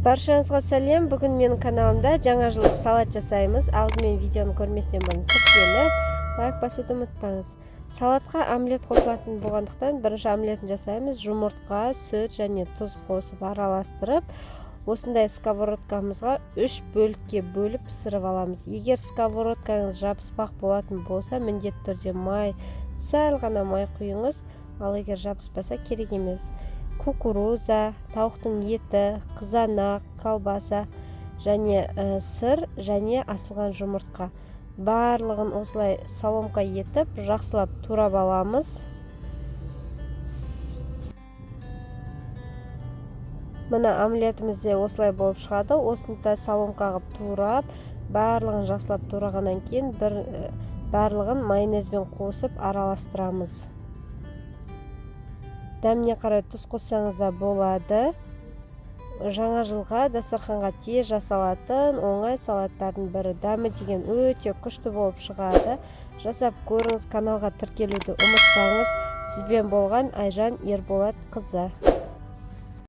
Баршаңызға сәлем! Бүгін менің каналымда жаңа жылдық салат жасаймыз. Алдымен видеоны көрместен бұрын тіркеліп, лайк басуды ұмытпаңыз. Салатқа омлет қосылатын болғандықтан, бірінші омлетін жасаймыз. Жұмыртқа, сүт және тұз қосып араластырып, осындай сковородкамызға үш бөлікке бөліп пісіріп аламыз. Егер сковородкаңыз жабыспақ болатын болса, міндетті түрде май, сәл ғана май құйыңыз. Ал егер жабыспаса, керек емес. Кукуруза, тауықтың еті, қызанақ, колбаса және сыр және асылған жұмыртқа, барлығын осылай соломка етіп, жақсылап турап аламыз. Мына омлетіміз де осылай болып шығады. Осыны да соломка қылып турап, барлығын жақсылап турағаннан кейін бір барлығын майонезбен қосып араластырамыз. Дәміне қарай тұз қоссаңыз да болады. Жаңа жылға дастарханға тез жасалатын оңай салаттардың бірі. Дәмі деген өте күшті болып шығады. Жасап көріңіз, каналға тіркелуді ұмытпаңыз. Сізбен болған Айжан Ерболат қызы.